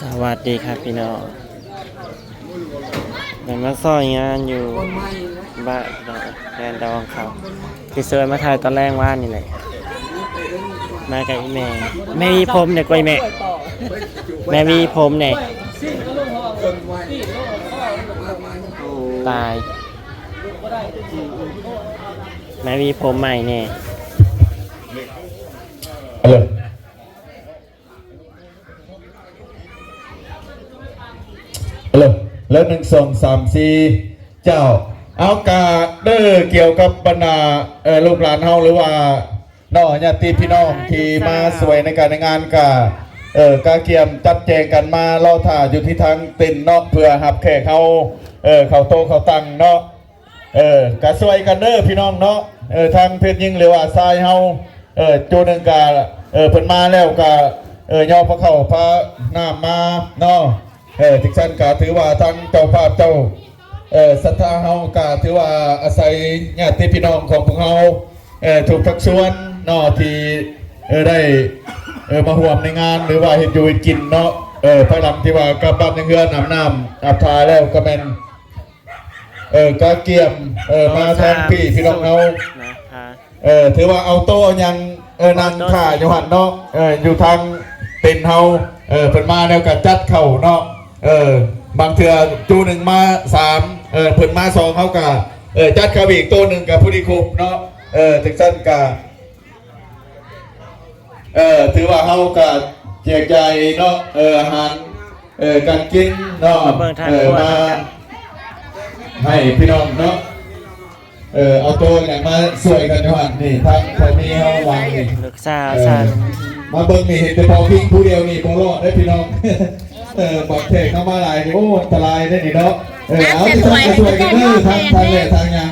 ສະຫວັດດີຄັບພີ່ນ້ອງ ໄດ້ມາຊ່ອຍງານຢູ່ບ້ານພີ່ນ້ອງ ງານດອງເຂົາ ທີ່ເຊີນມາຖ່າຍຕອນແລງວານນີ້ແຫຼະ ມາກັບອີ່ແມ່ ແມ່ຫວີຜົມແດ່ກວ່າອີ່ແມ່ ແມ່ຫວີຜົມແດ່ ຕາຍ ແມ່ຫວີຜົມໃໝ່ແດ່. ເອີ ເອີ ໜຶ່ງ ສອງ ສາມ ສີ່ ເຈົ້າ ເອົາກະເດີ ກ່ຽວກັບບັນດາ ເອີ ລູກຫຼານເຮົາ ຫຼືວ່າເນາະ ຍາດຕິພີ່ນ້ອງທີ່ມາຊ່ວຍໃນການໃນງານກະ ເອີ ກະກຽມຈັດແຈງກັນມາລໍຖ້າຢູ່ທີ່ທາງເຕັນເນາະ ເພື່ອຮັບແຂກເຮົາ ເອີ ເຂົ້າໂຕະເຂົ້າຕັງເນາະ. ເອີ ກະຊ່ວຍກັນເດີພີ່ນ້ອງເນາະ ເອີ ທັງເພດຍິງ ຫຼືວ່າຊາຍເຮົາ ເອີ ໂຕໜຶ່ງກະ ເອີ ເພິ່ນມາແລ້ວກະ ເອີ ຍໍພາເຂົ້າພານ້ຳມາເນາະ ເອີ ຈັ່ງຊັ້ນກະຖືວ່າທັງເຈົ້າພາບເຈົ້າ ເອີ ສັດທາເຮົາກະຖືວ່າອາໄສຍາດຕິພີ່ນ້ອງຂອງພວກເຮົາ ເອີ ທຸກພາກສ່ວນເນາະ ທີ່ ເອີ ໄດ້ ເອີ ມາຮ່ວມໃນງານ ຫຼືວ່າເຮັດຢູ່ເຮັດກິນເນາະ ເອີ ພາຍຫຼັງທີ່ວ່າກັບບ້ານເຮືອນ ອາບນ້ຳອາບທ່າແລ້ວກະແມ່ນ ເອີ ກະກຽມ ເອີ ມາທາງພີ້ພີ່ນ້ອງເຮົາ ນະຄະ ເອີ ຖືວ່າເອົາໂຕະເອົາຫຍັງ ເອີ ນັ່ງຖ້າຢູ່ຫັ້ນເນາະ ເອີ ຢູ່ທາງເຕັນເຮົາ ເອີ ເພິ່ນມາແລ້ວກະຈັດເຂົ້າເນາະ ເອີ ບາງເທື່ອໂຕະໜຶ່ງມາສາມ ເອີ ເພິ່ນມາສອງ ເຮົາກະ ເອີ ຈັດເຂົ້າອີກໂຕະໜຶ່ງກະພໍດີຄົບເນາະ ເອີ ຈັ່ງຊັ້ນກະ ເອີ ຖືວ່າເຮົາກະແຈກຈ່າຍເນາະ ເອີ ອາຫານ ເອີ ການກິນເນາະ ມາເບິ່ງທາງ ເອີ ຄົວ ມາໃຫ້ພີ່ນ້ອງເນາະ ເອີ ເອົາໂຕະຫຍັງມາຊ່ວຍກັນຢູ່ຫັ້ນ ນີ້ ທາງພໍ່ມີເຮົາວາງນີ້ ລູກສາວ ເອີ ຊັ້ນ ມາເບິ່ງນີ້ ເຫັນແຕ່ພໍ່ພິງຜູ້ດຽວນີ້ບໍ່ລອດເດ້ພີ່ນ້ອງ ເອີ ບາດແຂກເຂົ້າມາຫຼາຍນີ້ ໂອ້ ອັນຕະລາຍເດ້ນີ້ເນາະ ເອີ ເອົາ ຊ່ວຍກັນເດີ ທາງ ທາງແລະທາງຫຍັງ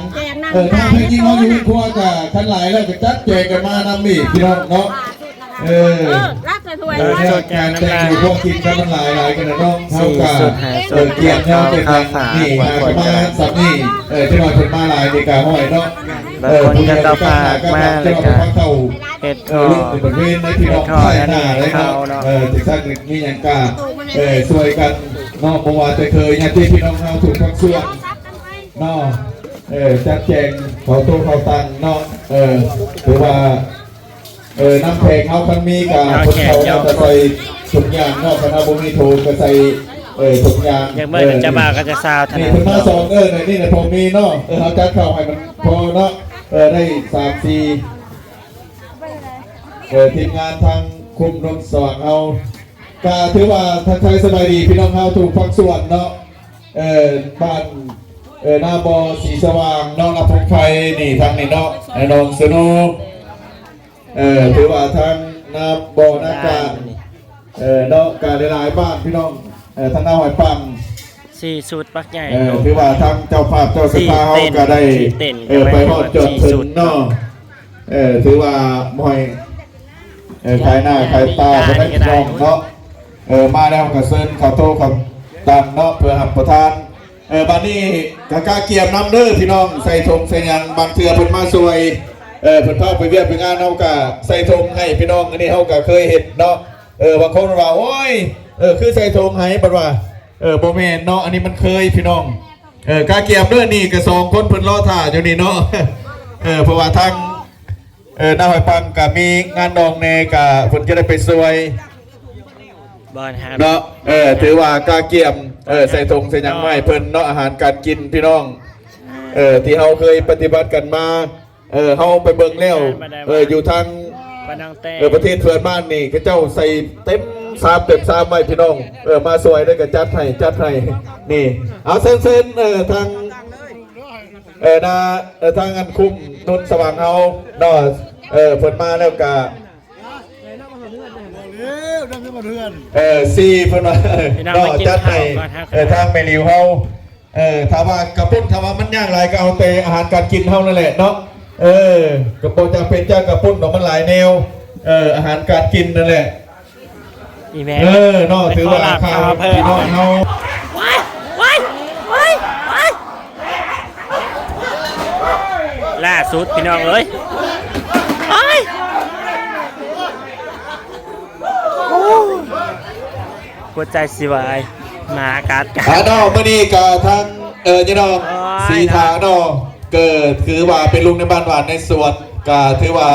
ເອີ ທາງເພດຍິງເຮົາຢູ່ເຮືອນຄົວກະ ຄັນຫຼາຍແລ້ວກະຈັດແຈງກັນມານຳອີກພີ່ນ້ອງເນາະ ເອີ ເອີ ລັກລະຖ້ວຍ ເອີ ແນວການແຕ່ງຢູ່ພວກກິນກັນມັນຫຼາຍໆກັນນະເນາະ ເຮົາກະ ເອີ ກຽມຍອມເປັນຫຍັງນີ້ ຫາກະມາສ່ຳນີ້ ເອີ ຈັກໜ້ອຍເພິ່ນມາຫຼາຍນີ້ກະຮ້ອຍເນາະ ບາງຄົນກະເຂົ້າຝາກມາ ແລ້ວກະເຮັດທໍ່ ເອີ ເຮັດທໍ່ ເອີ ຈັ່ງຊັ້ນ ມີຫຍັງກະ ເອີ ເອີ ຊ່ວຍກັນເນາະ ບໍ່ວ່າແຕ່ເຄີຍຍາດຕິພີ່ນ້ອງເຮົາທຸກພາກສ່ວນເນາະ ເອີ ຈັດແຈງເຂົ້າໂຕະເຂົ້າຕັງເນາະ ເອີ ຖືວ່າ ເອີ ນຳແຂກເຮົາຄັນມີກະ ເອົາແຂກ ເພິ່ນເຂົ້າເນາະ ກະໃສ່ຖົງຢາງເນາະ ຄັນເຮົາບໍ່ມີໂຖກະໃສ່ ເອີ ຖົງຢາງ ຢ່າງເມື່ອ ເອີ ເຈົ້າບ່າວກະເຈົ້າສາວ ນີ້ເພິ່ນມາສອງ ເອີ ນີ້ແຫຼະພໍມີເນາະ ເອີ ເຮົາຈັດເຂົ້າໃຫ້ມັນພໍເນາະ ເອີ ໄດ້ສາມສີ່ ເອີ ທີມງານທາງຄຸ້ມນວນສວ່າງເຮົາ ກະຖືວ່າທັກທາຍສະບາຍດີພີ່ນ້ອງເຮົາທຸກພາກສ່ວນເນາະ ເອີ ບ້ານ ເອີ ນາບໍ່ ສີສະຫວ່າງເນາະ ນາພົງໄພ ນີ້ທາງນີ້ເນາະ ເອີ ໜອງສະໂນ ເອີ ຖືວ່າທາງນາບໍ່ ນາການ ເອີ ເນາະ ກະຫຼາຍໆບ້ານພີ່ນ້ອງ ເອີ ທາງນາຫ້ວຍປັງ ສີ່ຊຸດບັກໃຫຍ່ ເອີ ຖືວ່າທາງເຈົ້າພາບເຈົ້າສັດທາເຮົາກະໄດ້ ເອີ ໄປຮອດຈອດເຖິງເນາະ ເອີ ຖືວ່າບໍ່ໃຫ້ ເອີ ຂາຍໜ້າຂາຍຕາບໍ່ໄດ້ພີ່ນ້ອງເນາະ ເອີ ມາແລ້ວກະເຊີນເຂົ້າໂຕະເຂົ້າຕັງເນາະ ເພື່ອຮັບປະທານ ເອີ ບາດນີ້ກະກະກຽມນຳເດີພີ່ນ້ອງ ໃສ່ຖົງໃສ່ຫຍັງ ບາງເທື່ອເພິ່ນມາຊ່ວຍ ເອີ ເພິ່ນພາໄປວຽກໄປງານ ເຮົາກະໃສ່ຖົງໃຫ້ພີ່ນ້ອງ ອັນນີ້ເຮົາກະເຄີຍເຮັດເນາະ ເອີ ບາງຄົນວ່າ ໂອ້ຍ ເອີ ຄືໃສ່ຖົງໃຫ້ ບັດວ່າ ເອີ ບໍ່ແມ່ນເນາະ ອັນນີ້ມັນເຄີຍພີ່ນ້ອງ ເອີ ກະກຽມເດີ ນີ້ກະສອງຄົນເພິ່ນລໍຖ້າຢູ່ນີ້ເນາະ ເອີ ເພາະວ່າທາງ ເອີ ນາຫ້ວຍປັງກະມີງານດອງແດ່ ກະເພິ່ນຈະໄດ້ໄປຊ່ວຍ ບໍ່ຫາ ເນາະ ເອີ ຖືວ່າກະກຽມ ເອີ ໃສ່ຖົງໃສ່ຫຍັງມາໃຫ້ເພິ່ນເນາະ ອາຫານການກິນພີ່ນ້ອງ ເອີ ທີ່ເຮົາເຄີຍປະຕິບັດກັນມາ ເອີ ເຮົາໄປເບິ່ງແລ້ວ ເອີ ຢູ່ທາງ ເອີ ປະເທດເພື່ອນບ້ານນີ້ ເຂົາເຈົ້າໃສ່ເຕັມຊາມເຕັມຊາມໄວ້ພີ່ນ້ອງ ເອີ ມາຊ່ວຍໄດ້ກະຈັດໃຫ້ ຈັດໃຫ້ ນີ້ ເອົາ ເຊີນ ເຊີນ ເອີ ທາງ ເອີ ນາ ເອີ ທາງອັນຄຸ້ມນວນສະຫວ່າງເຮົາເນາະ ເອີ ເພິ່ນມາແລ້ວກະ ເອີ ສີ່ ເພິ່ນວ່າ ເນາະ ຈັດໃຫ້ ເອີ ທາງແມ່ຫຼິວເຮົາ ເອີ ຖ້າວ່າກະປຸ້ນ ຖ້າວ່າມັນຍາກຫຼາຍກະເອົາແຕ່ອາຫານການກິນເຮົານັ້ນແຫຼະເນາະ ເອີ ກະບໍ່ຈຳເປັນຈະກະປຸ້ນດອກ ມັນຫຼາຍແນວ ເອີ ອາຫານການກິນນັ້ນແຫຼະ ອີແມ່ ເອີ ເນາະ ຖືວ່າລາຄາພີ່ນ້ອງເຮົາ ວ້າຍ ວ້າຍ ວ້າຍ ວ້າຍ ລ່າສຸດພີ່ນ້ອງເອີຍ ໂອ້ຍ. ຫົວໃຈຊິວາຍ ໝາກັດກັນ ອ່າເນາະ ມື້ນີ້ກະທັງ ເອີ ຍານ້ອງ ໂອ້ຍ ສີທາເນາະ ເກີດ ຖືວ່າເປັນລຸງໃນບ້ານຫວານໃນສວນ ກະຖືວ່າ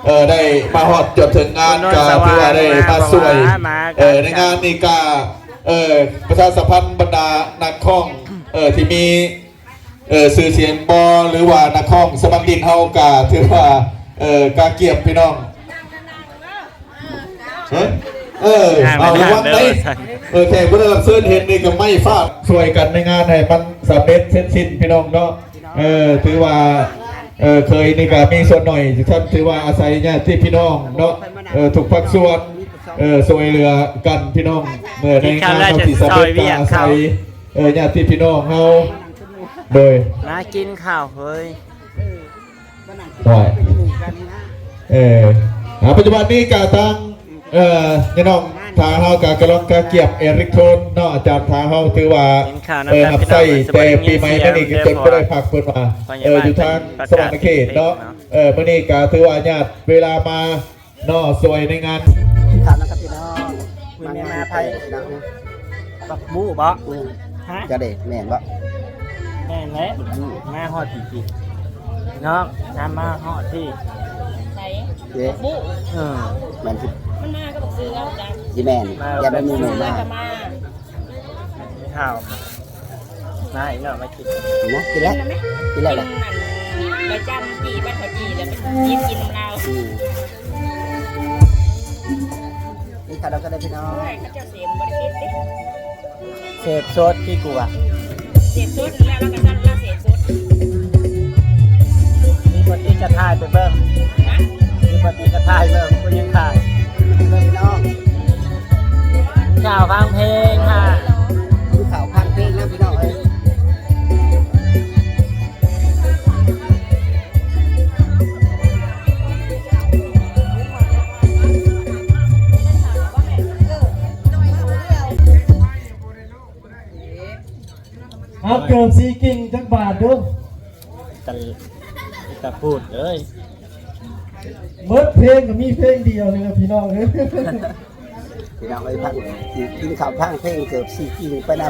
ເອີ ໄດ້ມາຮອດຈອດເຖິງງານ ກະຖືວ່າໄດ້ມາຊ່ວຍ ເອີ ໃນງານນີ້ກະ ເອີ ປະຊາສຳພັນບັນດານັກຮ້ອງ ເອີ ທີ່ມີ ເອີ ຊື່ສຽງບໍ່ ຫຼືວ່ານັກຮ້ອງສະໝັກດິນເຮົາກະຖືວ່າ ເອີ ກະກຽມພີ່ນ້ອງ ເອີ ເອົາລະວັງໄດ໋ ເອີ ແຂກຜູ້ໄດ້ຮັບເຊີນເຫັນນີ້ກະໄມ້ຟາດ ຊ່ວຍກັນໃນງານໃຫ້ມັນສຳເລັດເສັດສິ້ນພີ່ນ້ອງເນາະ ເອີ ຖືວ່າ ເອີ ເຄີຍນີ້ກະມີສ່ວນໜ້ອຍ ທ່ານຖືວ່າອາໄສຍາດຕິພີ່ນ້ອງເນາະ ເອີ ທຸກພາກສ່ວນ ເອີ ຊ່ວຍເຫຼືອກັນພີ່ນ້ອງ ເອີ ໃນງານເຮົາຊິສຳເລັດກະອາໄສ ເອີ ຍາດຕິພີ່ນ້ອງເຮົາ ໂດຍ ມາກິນເຂົ້າເຮີ້ຍ ໂດຍ ເອີ ອ່າ ປັດຈຸບັນນີ້ກະທາງ ເອີ ຍານ້ອງ ທາງເຮົາກະກຳລັງກະກຽມເອລິກໂທນເນາະ ອາຈານທາງເຮົາຖືວ່າ ເອີ ຮັບໃຊ້ແຕ່ປີໃໝ່ມານີ້ກະຈົນບໍ່ໄດ້ພັກເພິ່ນວ່າ ເອີ ຢູ່ທາງສະຫວັນນະເຂດເນາະ ເອີ ມື້ນີ້ກະຖືວ່າຍາດເວລາມາ ເນາະ ຊ່ວຍໃນງານ ຂ້າວນຳກັບພີ່ນ້ອງ ມື້ນີ້ມາໃຜ ບັກບູ້ບໍ? ອືມ ຮະ ຈະເດ້ ແມ່ນບໍ? ແມ່ນແຫຼະ ບັກບູ້ ມາຮອດພີ້ຕິ ນ້ອງ ນຳມາຮອດພີ້ ໃສ ເດ້ ບັກບູ້ ເອີ ແມ່ນຊິ ມັນມາກັບບັກເສືອ ຊິແມ່ນ ຢ້ານມັນມີໝູ່ມາ ມາ ມີຂ່າວ ມາອີກເນາະ ມາກິນ ກິນແລ້ວ ກິນແລ້ວ ກິນແລ້ວ ກິນແລ້ວ ກິນອັນໃບຈ້ຳຈີ່ ບ້ານເຂົາຈີ່ ແລ້ວໄປກິນ ກິນນຳລາວ ອືມ ນີ້ຂະດອກກະເດີພີ່ນ້ອງ ໂອ້ຍ ເຂົາເຈົ້າເສບບໍ່ໄດ້ເສບເດ້ ເສບສົດຄືກູວ່າ ເສບສົດແລ້ວ ແລ້ວກະສັດລະເສບສົດ ມີຄົນທີ່ຈະຖ່າຍໄປເບິ່ງ ຮະ ມີຄົນທີ່ຈະຖ່າຍເບິ່ງ ຜູ້ຍັງຖ່າຍ ພີ່ນ້ອງ ກ່າວຟັງເພງ ຄ່ະ ຜູ້ເຖົ້າຟັງເພງນຳພີ່ນ້ອງເອີຍ ເອົາເກີບສີກິ່ງຈັກບາດດູ ຕະ ຕະພູດເອີຍ ໝົດເພງກະມີເພງດຽວນີ້ລະພີ່ນ້ອງເອີຍ ພີ່ນ້ອງເອີຍ ຟັງ ກິນເຂົ້າພັງເພງເກີບສີກິ່ງໄປນຳ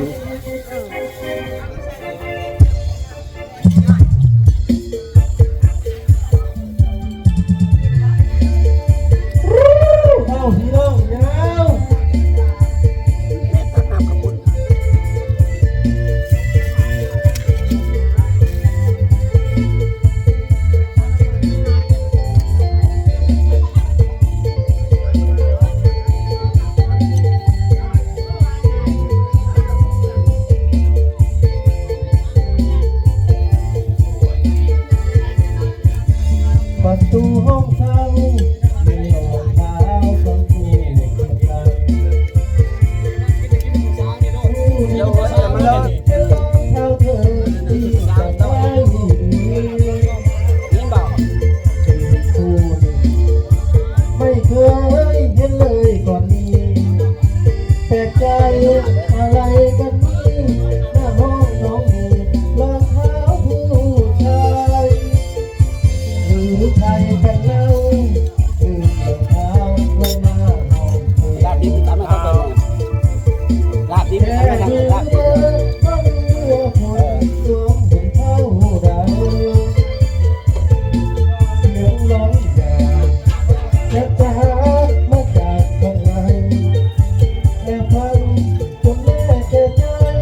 ເອົາພີ່ນ້ອງ ຍາວ ແມ່ຕັກນ້ຳຂະປຸ້ນ ປະຕູຫ້ອງເຊົ່າ ມີດອກຂາວສອງຄູ່ ເຈົ້າເອີຍ ເປັນລອງເທ້າເທີນທີ່ສະບາຍດີ ເຫັນບໍ່ ເປັນຄູ່ໜຶ່ງ ໄມ່ເຄີຍເຫັນເລີຍກ່ອນນີ້ ແປກໃຈອະໄລກັນນີ້ ໜ້າຫ້ອງນ້ອງມີລອງເທ້າຜູ້ຊາຍ ຫຼືໃຜກັນເລົ່າ ລາບດິບຕຳໃຫ້ເຂົາເບິ່ງ ລາບດິບຕຳໃຫ້ເຂົາເບິ່ງ ລາບດິບ ເອີ ແ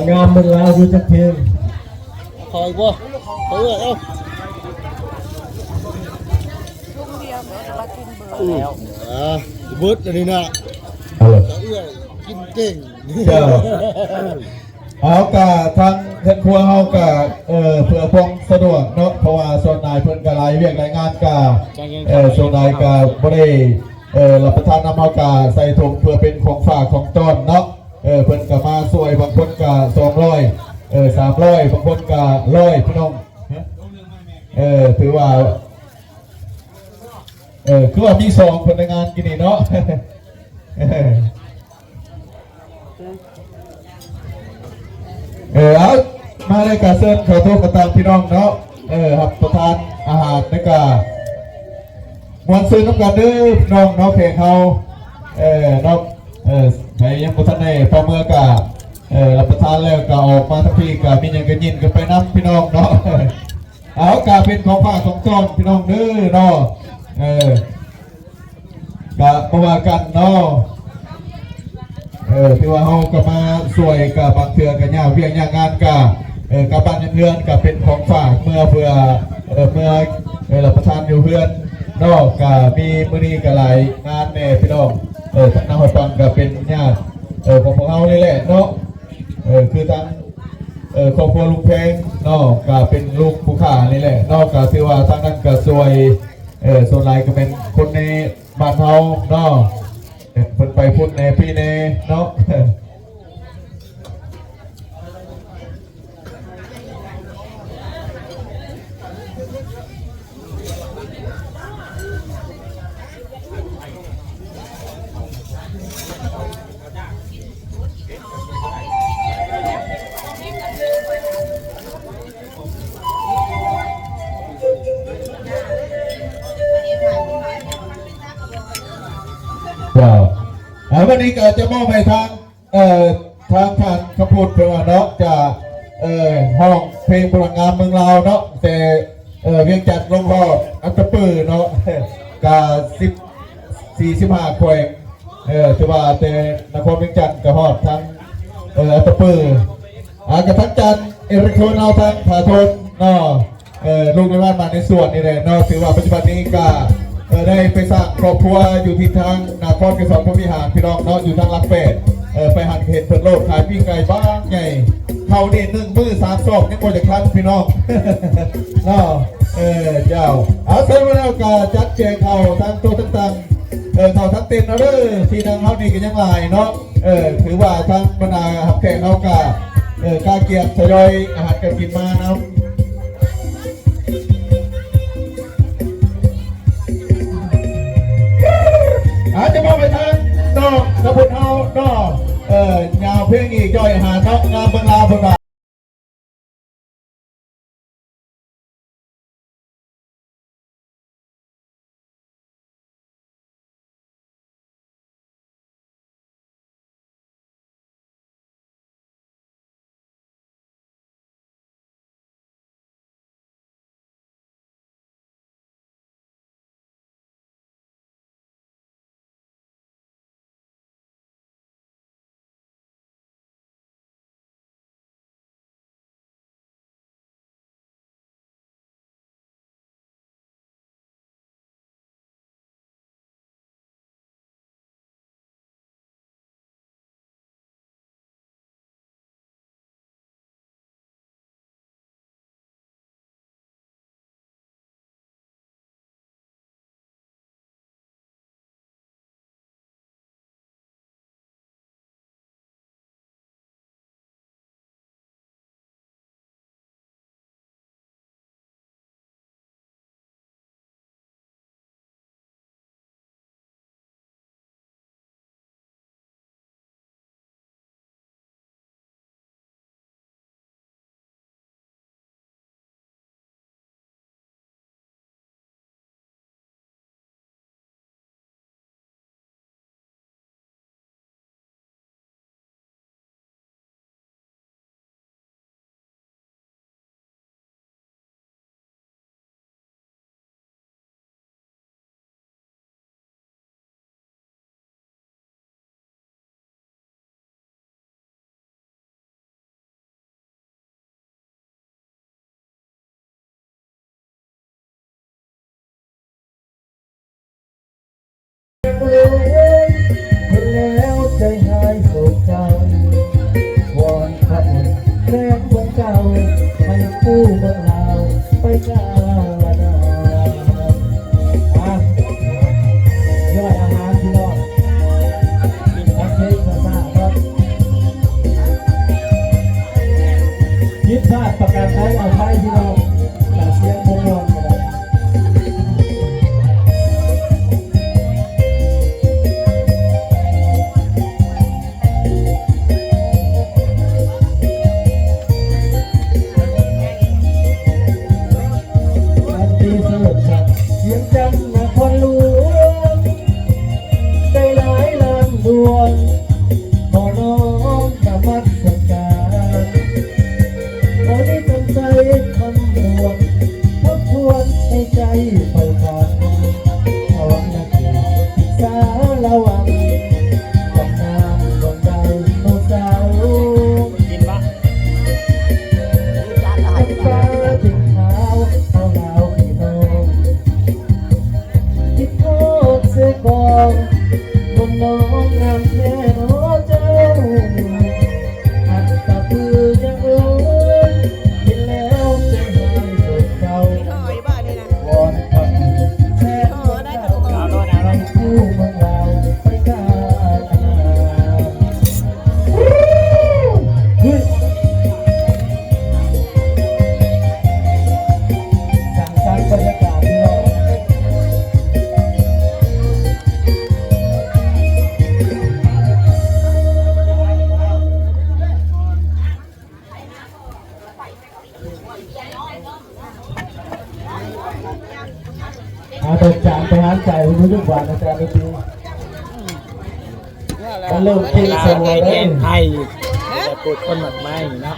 ງາມເມືອງລາວຢູ່ຈັກເພງ ຂໍອີກບໍ່? ເອີ ເອົາ ອືມ ອ່າ ເບິດອັນນີ້ນະ ເອີ ເອື້ອຍກິນເກັ່ງ ເຈົ້າ. ເຮົາກະທາງເຮືອນຄົວເຮົາກະ ເອີ ເພື່ອຄວາມສະດວກເນາະ ເພາະວ່າສ່ວນຫຼາຍເພິ່ນກະຫຼາຍວຽກຫຼາຍງານກະ ເອີ ສ່ວນຫຼາຍກະບໍ່ໄດ້ ເອີ ຮັບປະທານນຳ ເຮົາກະໃສ່ຖົງເພື່ອເປັນຂອງຝາກຂອງຕ້ອນເນາະ ເອີ ເພິ່ນກະມາຊ່ວຍ ບາງຄົນກະສອງຮ້ອຍ ເອີ ສາມຮ້ອຍ ບາງຄົນກະຮ້ອຍ ພີ່ນ້ອງ ເອີ ຖືວ່າ ເອີ ຄືວ່າມີສອງພະນັກງານກິນນີ້ເນາະ ເອີ ເອົາ ມາເລີຍ ກະເຊີນເຂົ້າໂຕະກັນຕາມພີ່ນ້ອງເນາະ ເອີ ຮັບປະທານອາຫານ ແລ້ວກະມ່ວນຊື່ນນຳກັນເດີພີ່ນ້ອງເນາະ ແຂກເຮົາ ເອີ ເນາະ ເອີ ໃຜຍັງບໍ່ທັນໄດ້ພໍເມືອກະ ເອີ ຮັບປະທານແລ້ວກະອອກມາທາງພີ້ ກະມີຫຍັງກະຍິນກັນໄປນຳພີ່ນ້ອງເນາະ ເອົາ ກະເປັນຂອງຝາກຂອງຕ້ອນພີ່ນ້ອງເດີເນາະ ເອີ ກະບໍ່ວ່າກັນເນາະ ເອີ ຖືວ່າເຮົາກະມາຊ່ວຍ ກະບາງເທື່ອກະຍາກວຽກຍາກງານ ກະ ເອີ ກັບບ້ານເຮືອນກະເປັນຂອງຝາກເມືອເພື່ອ ເອີ ເມືອ ເອີ ຮັບປະທານຢູ່ເຮືອນເນາະ ກະມີມື້ນີ້ກະຫຼາຍງານແດ່ພີ່ນ້ອງ ເອີ ທາງນາຮອດປັງກະເປັນຍາດ ເອີ ຂອງພວກເຮົານີ້ແຫຼະເນາະ ເອີ ຄືທາງ ເອີ ຄອບຄົວລຸງແພງເນາະ ກະເປັນລູກຜູ້ຂ້ານີ້ແຫຼະເນາະ ກະຖືວ່າທາງນັ້ນກະຊ່ວຍ ເອີ ສ່ວນຫຼາຍກະແມ່ນຄົນໃນບ້ານເຮົາເນາະ ເອີ ເພິ່ນໄປພຸ້ນແດ່ພີ້ແດ່ເນາະ. ເຈົ້າ ເອົາ ບາດນີ້ກະຈະມອບໃຫ້ທາງ ເອີ ທາງທ່ານຄຳພຸດເພິ່ນວ່າເນາະ ຈະ ເອີ ຮ້ອງເພງພະລັງງາມເມືອງລາວເນາະ ແຕ່ ເອີ ວຽງຈັນລົງຮອດອັດຕະປືເນາະ ກະສິບ ສີ່ສິບຫ້າແຂວງ ເອີ ຖືວ່າແຕ່ນະຄອນວຽງຈັນກະຮອດທາງ ເອີ ອັດຕະປື ອ່າ ກະທາງຈານເອເລັກໂທນເຮົາ ທາງຜາທົນເນາະ ເອີ ລູກໃນບ້ານມາໃນສວນນີ້ແຫຼະເນາະ ຖືວ່າປັດຈຸບັນນີ້ກະ ເອີ ໄດ້ໄປສ້າງຄອບຄົວຢູ່ທີ່ທາງນະຄອນໄກສອນພົມວິຫານພີ່ນ້ອງເນາະ ຢູ່ທາງຫຼັກແປດ ເອີ ໄປຫັ້ນເຫັນເພິ່ນໂລດ ຂາຍປີ້ງໄກ່ບັກໃຫຍ່ ເຂົ້ານີ້ໜຶ່ງມື້ສາມຊອກ ຍັງບໍ່ຢາກທັນພີ່ນ້ອງເນາະ ເອີ ເຈົ້າ ເອົາ ໃສ່ມາແລ້ວກະຈັດແຈງເຂົ້າທາງໂຕະຕ່າງໆ ເອີ ເຂົ້າທັງເຕັນເອົາເດີ ທີ່ນັ່ງເຮົານີ້ກະຍັງຫຼາຍເນາະ ເອີ ຖືວ່າທາງບັນດາຮັບແຂກເຮົາກະ ເອີ ກະກຽມທະຍອຍອາຫານການກິນມານຳ ອາດຈະມອບໃຫ້ທາງນ້ອງກະບຸນເຮົາເນາະ ເອີ ຍາວເພງອີກ ຍ່ອຍອາຫານເນາະ ງາມເມືອງລາວເພິ່ນວ່າ. ເອີຍ ເຫັນແລ້ວໃຈຫາຍໂສກເສົ້າ ວອນພະອົງແລນເມືອງເກົ່າ ໃຫ້ຄູ່ເມືອງລາວໄປກ້າວໜ້າ. ອ່ະ ຍ້ອນອາຫານພີ່ນ້ອງ ປັກເພງຊາຊາເນາະ ຜິດພາດປະການໄທ ອະໄພພີ່ນ້ອງ ການສຽງບໍ່ມ່ວນກໍໄດ້. ອັນທີ່ສຸດ ວຽງຈັນນະຄອນຫຼວງ ໄດ້ຫຼາຍລ້ານດວງ ຂໍນ້ອມນະມັດສະການ ຂໍມີກຳໄສຄຳຫຼວງ ທົບທວນໃຫ້ໃຈໃຝ່ຝັນ ພະວັງນະເຂດສາລະວັນ ວັງງາມວັງໃດເນາະສາວ ກິນບໍ່? ນ້ຳຕາເປັນຂາວ ເອົາລາວພີ່ນ້ອງ ຄິດຮອດເຊກອງ ຄົນນ້ອງງາມແທ້ເນາະເຈົ້າ ອັດຕະປືຍັງເອີຍ ເຫັນແລ້ວໃຈຫາຍໂສກເສົ້າ ວອນພະຄຸນແສນບຸນເຈົ້າ ໃຫ້ຄູ່ເມືອງລາວໄປກ້າວໜ້າ. ເຮີ້ຍ ສ້າງສັນບັນຍາກາດພີ່ນ້ອງ ອາ ດອກຈານໄປຫານໃຈ ຮູ້ສຶກຫວານອາຈານດນຕຣີ ມັນເລີ່ມເພງສະຫງວນແລ້ວ ແກງໄທ ແຕ່ປູກຕົ້ນໝາກໄມ້ເນາະ.